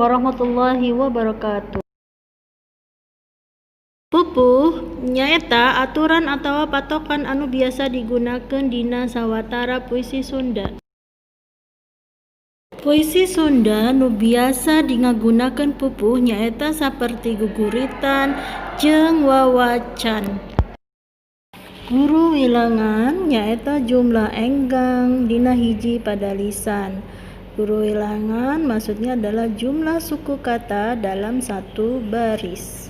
Warahmatullahi wabarakatuh. Pupuh nyaeta aturan atawa patokan anu biasa digunakeun dina sawatara puisi Sunda. Puisi Sunda nu biasa ngagunakeun pupuh nyaeta saperti guguritan jeung wawacan. Guru wilangan nyaeta jumlah enggang dina hiji padalisan. Guru wilangan maksudnya adalah jumlah suku kata dalam satu baris.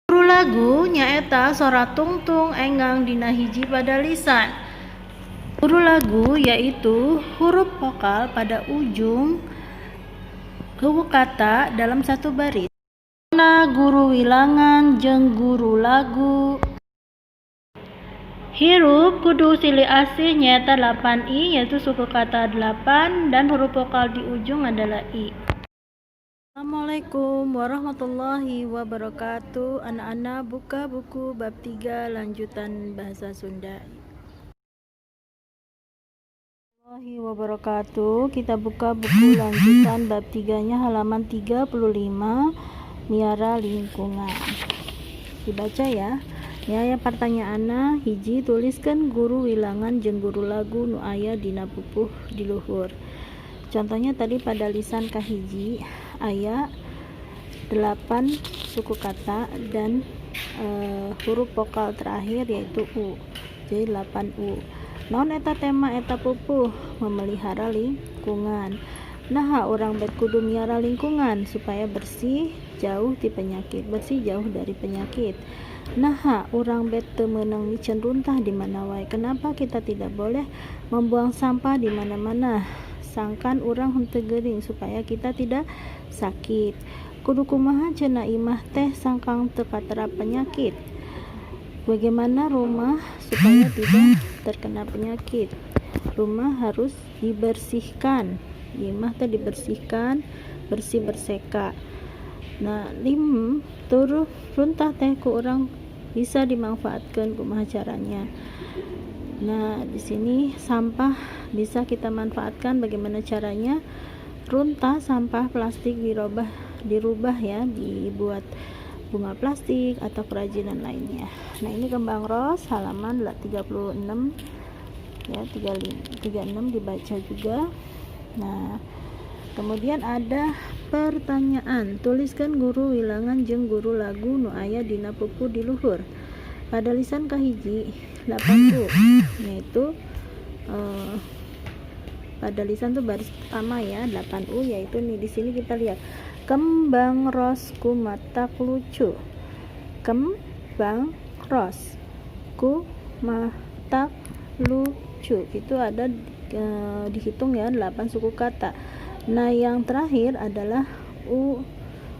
Guru lagu nyaeta sora tungtung enggang dina hiji padalisan. Guru lagu yaitu huruf vokal pada ujung huruf kata dalam satu baris. Guru wilangan jeung guru lagu. Hirup kudu silih asih nyaeta 8 i, yaitu suku kata 8 dan huruf vokal di ujung adalah i. Assalamualaikum warahmatullahi wabarakatuh. Anak-anak, buka buku bab 3 lanjutan bahasa Sunda. Warahmatullahi wabarakatuh. Kita buka buku lanjutan bab 3-nya halaman 35, miara lingkungan. Dibaca ya. Ya, ya, pertanyaanna hiji, tuliskan guru wilangan jeung guru lagu nu aya dina pupuh di luhur. Contohnya tadi pada lisan kahiji aya 8 suku kata dan huruf vokal terakhir yaitu u. Jadi 8 u. Naon eta tema eta pupuh? Memelihara lingkungan. Nah, urang bet kudu miara lingkungan supaya bersih, jauh ti penyakit, bersih jauh dari penyakit. Nah, urang bet teu meunang miceun runtah di mana wae. Kenapa kita tidak boleh membuang sampah di mana-mana? Sangkan urang henteu gering, supaya kita tidak sakit. Kudu kumaha cenah imah teh sangkan teu katerap penyakit? Bagaimana rumah supaya tidak terkena penyakit? Rumah harus dibersihkan. Imah teh dibersihkan, bersih berseka. Nah, lim tur runtah teh ku urang bisa dimanfaatkan, kumaha caranya? Nah, di sini sampah bisa kita manfaatkan, bagaimana caranya? Runtah sampah plastik dirubah, dirubah ya, dibuat bunga plastik atau kerajinan lainnya. Nah, ini kembang ros halaman 36 ya, 36 dibaca juga. Nah, kemudian ada pertanyaan, tuliskan guru wilangan jeung guru lagu nu aya dina pupuh di luhur. Pada lisan kahiji 8 U, yaitu pada lisan tuh baris pertama ya, 8 U, yaitu nih di sini kita lihat kembang ros kumatak lucu. Kembang ros kumatak lucu itu ada dihitung ya, 8 suku kata. Nah, yang terakhir adalah u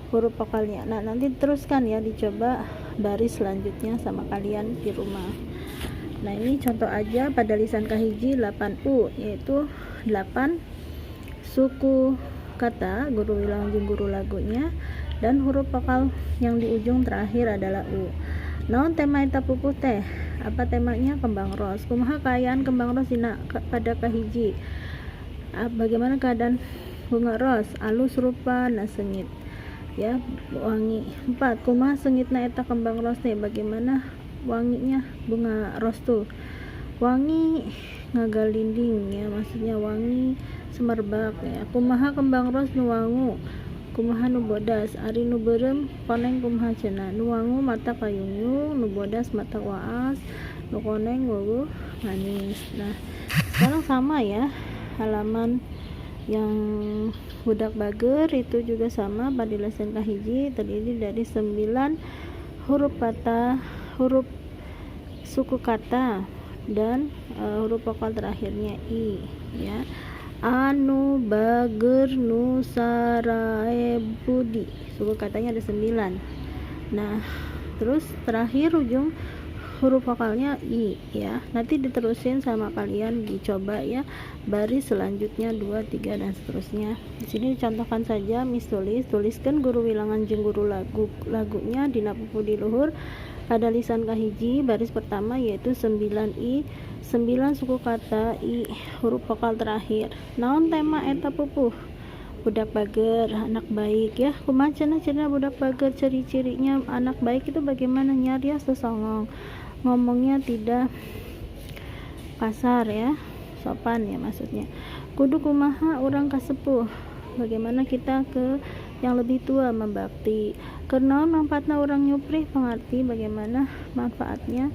huruf vokalnya. Nah, nanti teruskan ya, dicoba baris selanjutnya sama kalian di rumah. Nah, ini contoh aja pada lisan kahiji 8 U, yaitu 8 suku kata guru wilang jeung guru lagunya dan huruf vokal yang di ujung terakhir adalah U. Naon tema eta pupuh teh? Apa temanya? Kembang ros. Kumaha kaayaan kembang ros dina pada kahiji? Bagaimana keadaan bunga ros? Alus rupana, seungit ya, wangi. Empat, kumaha seungitna eta kembang ros teh? Bagaimana wanginya bunga ros tuh? Wangi ngagalinding ya, maksudnya wangi semerbak ya. Kumaha kembang ros nu wangu, kumaha nu bodas? Ari nu beureum koneng kumaha cenah? Nu wangu matak kayungyung, nu bodas matak waas, nu koneng weuweuh manis. Nah, sekarang sama ya, halaman yang budak bager itu juga sama, pada lisan kahiji terdiri dari 9 huruf kata, huruf suku kata dan huruf vokal terakhirnya i ya. Anu bager nu sarae budi, suku katanya ada 9. Nah, terus terakhir ujung huruf vokalnya i ya. Nanti diterusin sama kalian, dicoba ya baris selanjutnya 2, 3, dan seterusnya. Di sini dicontohkan saja, Miss tulis, tuliskan guru wilangan jeung guru lagu lagunya dina pupuh di luhur. Pada lisan kahiji baris pertama yaitu 9 i, 9 suku kata, i huruf vokal terakhir. Naon tema eta pupuh? Budak bager, anak baik ya. Kumaha cenah cenah budak bager, ciri-cirinya anak baik itu bagaimana? Nyarios teu songong, ngomongnya tidak kasar ya, sopan ya maksudnya. Kudu kumaha urang ka sepuh, bagaimana kita ke yang lebih tua, membakti. Keur naon manfaatna urang nyuprih, pengerti bagaimana manfaatnya.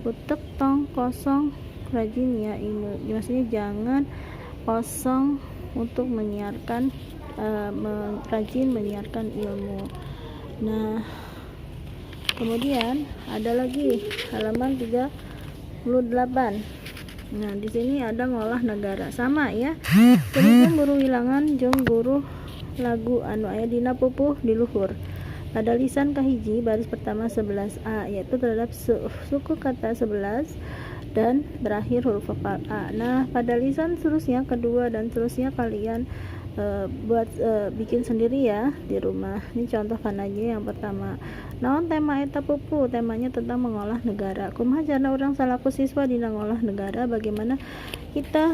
Utek tong kosong, rajin ya ilmu, maksudnya jangan kosong untuk menyiarkan, rajin menyiarkan ilmu. Nah, kemudian ada lagi halaman 38. Nah, di sini ada ngolah negara, sama ya. Kemudian guru wilangan jeung guru lagu anu aya dina pupuh di luhur. Pada lisan kahiji baris pertama 11A, yaitu terhadap suku kata 11 dan berakhir huruf vokal A. Nah, pada lisan seterusnya, kedua dan seterusnya kalian buat, bikin sendiri ya di rumah. Ini contohkan aja yang pertama. Naon tema eta pupuh? Temanya tentang mengolah negara. Kumaha cara urang salaku siswa dina ngolah negara? Bagaimana kita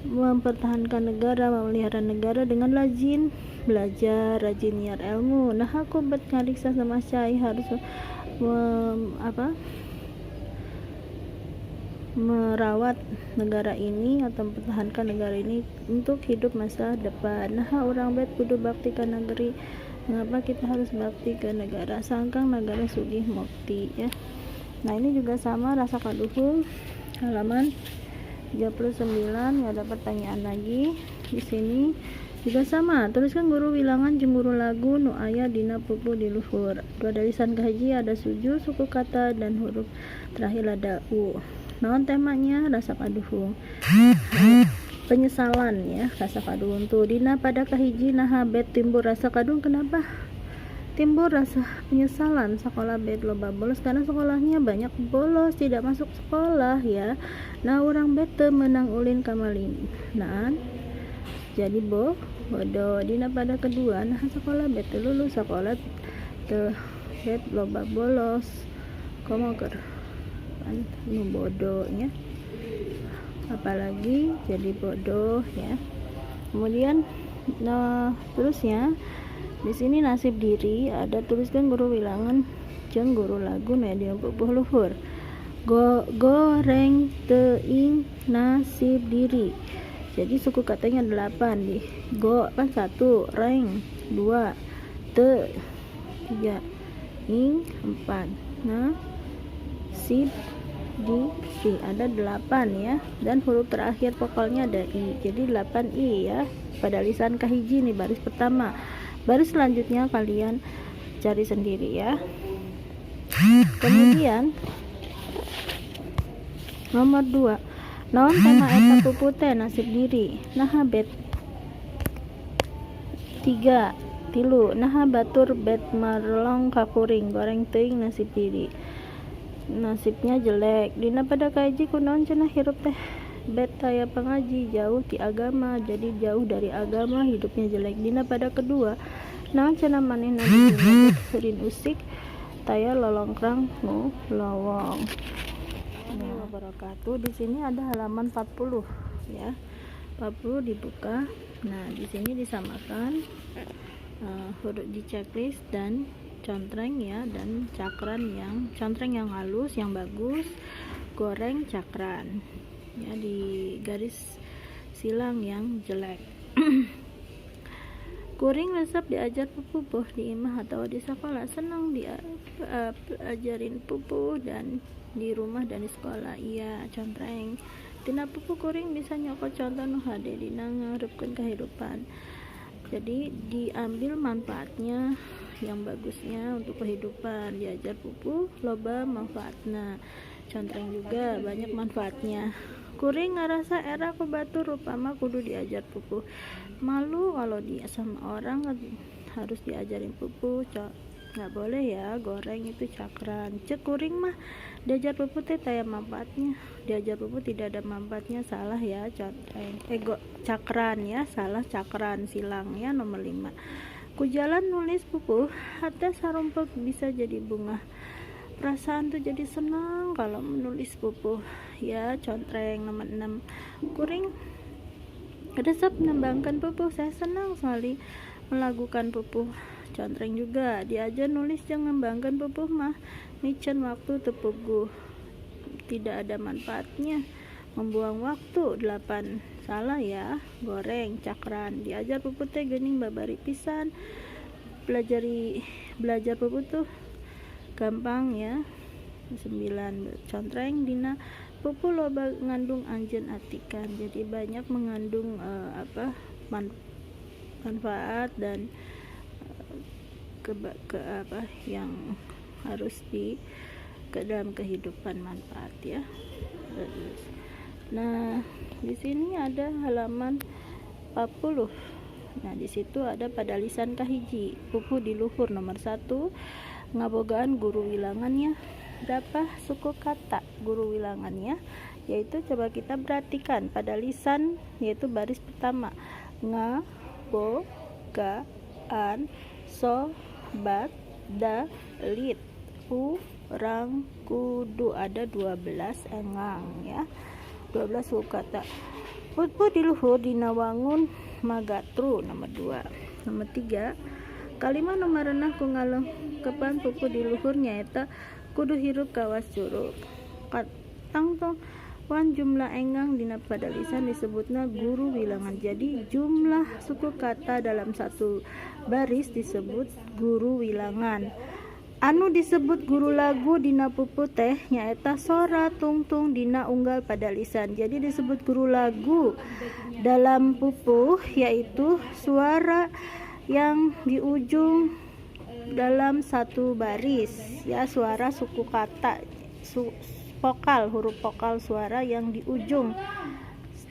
mempertahankan negara, memelihara negara dengan rajin belajar, rajin nyiar ilmu. Nah, aku bet ngariksa sama cai harus apa, merawat negara ini atau mempertahankan negara ini untuk hidup masa depan. Nah, urang bet kudu bakti ke negeri. Mengapa kita harus bakti ke negara? Sangkang negara sugih mukti ya. Nah, ini juga sama, rasa kaduhung halaman 39 ya, ada pertanyaan lagi. Di sini juga sama, tuliskan guru wilangan jeung guru lagu nu aya dina pupuh di luhur. Dua lisan kahiji ada suju suku kata dan huruf terakhir ada u. Naon temanya? Rasa kaduhung, penyesalan ya. Rasa kaduhung tuh dina pada kahiji, nah bet timbul rasa kaduhung. Kenapa timbul rasa penyesalan? Sekolah bet loba bolos, karena sekolahnya banyak bolos, tidak masuk sekolah ya. Nah, urang bet menang ulin kamalin, nah jadi bodoh. Dina pada kedua, nah sekolah bet lulus sekolah teu bet loba bolos, komo keur nu bodohnya, apalagi jadi bodoh ya. Kemudian, nah, terusnya di sini nasib diri, ada tuliskan guru wilangan jeung guru lagu nu di pupuh luhur. Goreng teuing nasib diri. Jadi suku katanya 8 di go kan 1, reng 2, te 3, ing 4. Nah, sip di si ada 8 ya, dan huruf terakhir vokalnya ada i, jadi 8 i ya. Pada lisan kahiji nih baris pertama. Baris selanjutnya kalian cari sendiri ya. Kemudian nomor 2, naon tema eta pupuh teh? Nasib diri. Nah, bet 3, 3, nah batur bet marlong ka kuring? Goreng teuing nasib diri, nasibnya jelek. Dina pada kahiji, kunaon cenah hirup teh bet taya pangaji? Jauh ti agama, jadi jauh dari agama, hidupnya jelek. Dina pada kedua, naon cenah manehna di usik taya lolongkrang nu lowong? Wabarakatuh. Di sini ada halaman 40 ya. 40 dibuka. Nah, di sini disamakan huruf di checklist dan contreng ya, dan cakran yang contreng yang halus, yang bagus, goreng cakran ya, di garis silang yang jelek. Kuring resep diajar pupuh di imah atau di sekolah. Senang diajarin pupuh dan di rumah dan di sekolah. Iya, contreng. Tina pupuh kuring bisa nyokot contoh nu hade dina ngaharepkeun kehidupan. Jadi diambil manfaatnya yang bagusnya untuk kehidupan. Diajar pupuh loba manfaatna, contreng juga banyak manfaatnya. Kuring ngerasa era ku batur rupama kudu diajar pupuh, malu kalau dia sama orang, harus diajarin pupuh. Nggak boleh ya, goreng itu cakran. Cek kuring mah diajar pupuh teh taya manfaatnya. Diajar pupuh tidak ada manfaatnya, salah ya, contreng, ego cakran ya, salah, cakran silang ya. Nomor 5, ku jalan nulis pupuh hati sarumpek bisa jadi bunga, perasaan tuh jadi senang kalau menulis pupuh ya, contreng. Nomor 6, kuring Resep nembangkeun pupuh, saya senang sekali melakukan pupuh. Contreng juga diajar nulis jeung ngembangkeun pupuh mah miceun waktu teu puguh, tidak ada manfaatnya, membuang waktu. 8 salah ya, goreng cakran. Diajar pupuh teh geuning babari pisan, belajar pupuh tuh gampang ya. 9 contreng dina pupuh loba ngandung anjeun atikan, jadi banyak mengandung apa manfaat dan ke apa yang harus di ke dalam kehidupan, manfaat ya. Terus, nah, di sini ada halaman 40. Nah, di situ ada pada lisan kahiji pupuh di luhur nomor 1 ngabogaan guru wilangannya berapa suku kata guru wilangannya, yaitu coba kita perhatikan pada lisan, yaitu baris pertama, nga bo ga an so bat da lit u rang kudu, ada 12 engang ya, 12 suku kata. Pupuh di luhur dina wangun magatru nomor 2. Nomor 3, kalimat nu marenah ku ngalengkepan pupuh di luhur nyaeta kudu hirup kawas curug. Tangtoan jumlah engang dina padalisan disebutna guru wilangan. Jadi jumlah suku kata dalam satu baris disebut guru wilangan. Anu disebut guru lagu dina pupuh teh nyaeta sora tungtung dina unggal padalisan. Jadi disebut guru lagu dalam pupuh yaitu suara yang di ujung dalam satu baris ya, suara suku kata vokal, huruf vokal suara yang di ujung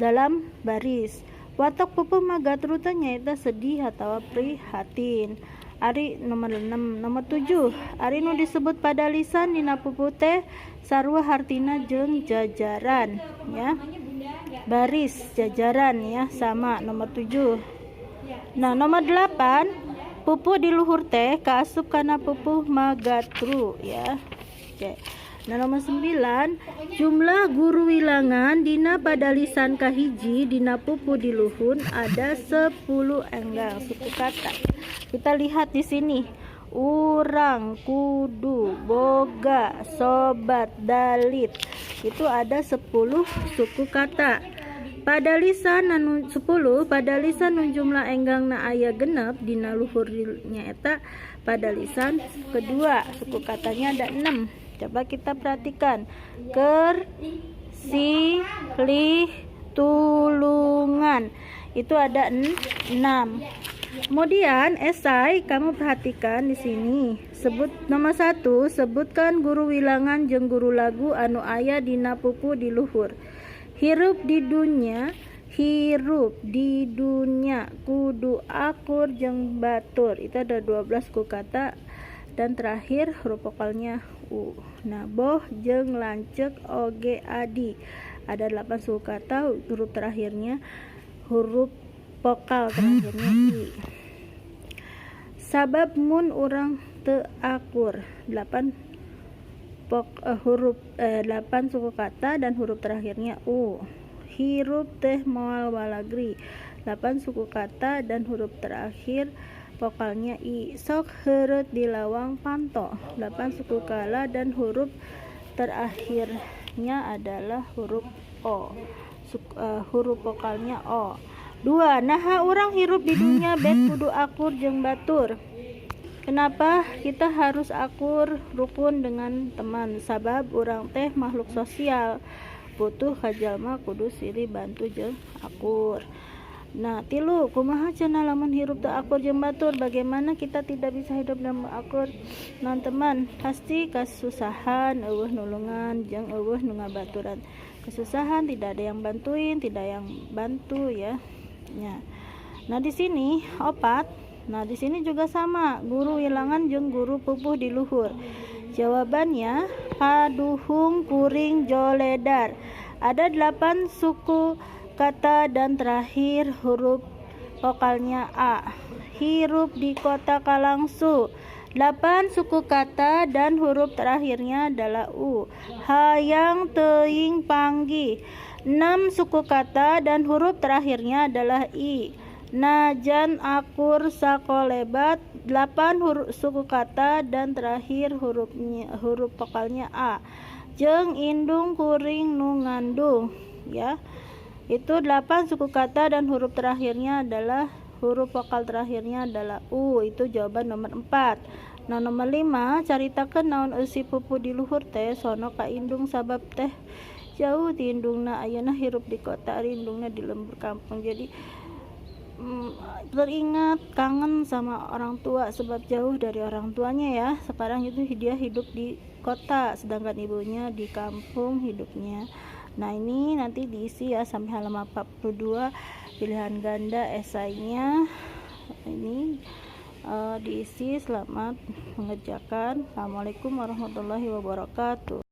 dalam baris. Watak pupuh magatru teh nyaeta sedih atau prihatin. Ari nomor 6. Nomor 7, ari nu disebut pada lisan dina pupuh teh sarua hartina jeung jajaran ya, baris jajaran ya, sama nomor 7. Nah, nomor 8, pupuh di luhur teh kaasup kana pupuh magatru ya. Oke. Nah, nomor 9, jumlah guru wilangan dina padalisan kahiji dina pupuh di luhur ada 10 enggang suku kata. Kita lihat di sini. Urang, kudu, boga, sobat, dalit. Itu ada 10 suku kata. Pada lisan anu 10, pada lisan nu jumlah enggangna aya genep dina luhur nyaeta pada lisan kedua, suku katanya ada 6. Coba kita perhatikan. Ker, si, lih, tulungan. Itu ada 6. Kemudian esai kamu perhatikan di sini. Sebut nomor 1, sebutkan guru wilangan jeung guru lagu anu aya dina pupuh di luhur. Hirup di dunya, hirup di dunya kudu akur jeung batur. Itu ada 12 suku kata dan terakhir huruf vokalnya u. Nah, boh jeung lanceuk oge adi. Ada 8 suku kata, huruf terakhirnya huruf vokal terakhirnya i. Sabab mun urang teu akur, 8 huruf 8 suku kata dan huruf terakhirnya u. Hirup teh moal walagri, 8 suku kata dan huruf terakhir vokalnya i. Sok heureut di lawang panto, 8 suku kala dan huruf terakhirnya adalah huruf o. Huruf vokalnya o. 2. Naha urang hirup di dunia bet kudu akur jeung batur. Kenapa kita harus akur rukun dengan teman? Sabab urang teh makhluk sosial, butuh ka jalma kudu silih bantu jeung akur. Nah, 3, kumaha cenah lamun hirup teu akur jeung batur? Bagaimana kita tidak bisa hidup dalam akur non teman? Pasti kasusahan, eueuh nulungan jeung eueuh nu ngabaturan. Kesusahan, tidak ada yang bantuin, tidak yang bantu ya. Ya. Nah, di sini 4. Nah, di sini juga sama, guru wilangan jeung guru pupuh di luhur. Jawabannya paduhung kuring joledar. Ada 8 suku kata dan terakhir huruf vokalnya a. Hirup di kota Kalangsu. 8 suku kata dan huruf terakhirnya adalah u. Hayang teuing panggih. 6 suku kata dan huruf terakhirnya adalah i. Najan akur sakolebat 8 huruf suku kata dan terakhir hurufnya huruf vokalnya a. Jeung indung kuring nu ngandung ya. Itu 8 suku kata dan huruf terakhirnya adalah huruf vokal terakhirnya adalah u. Itu jawaban nomor 4. Nah, nomor 5, caritakeun naon eusi pupu di luhur teh sono ka indung sabab teh jauh ti indungna, ayeuna hirup di kota, indungna di lembur kampung. Jadi teringat kangen sama orang tua sebab jauh dari orang tuanya ya. Sekarang itu dia hidup di kota sedangkan ibunya di kampung hidupnya. Nah, ini nanti diisi ya sampai halaman 42 pilihan ganda esainya ini diisi. Selamat mengerjakan. Assalamualaikum warahmatullahi wabarakatuh.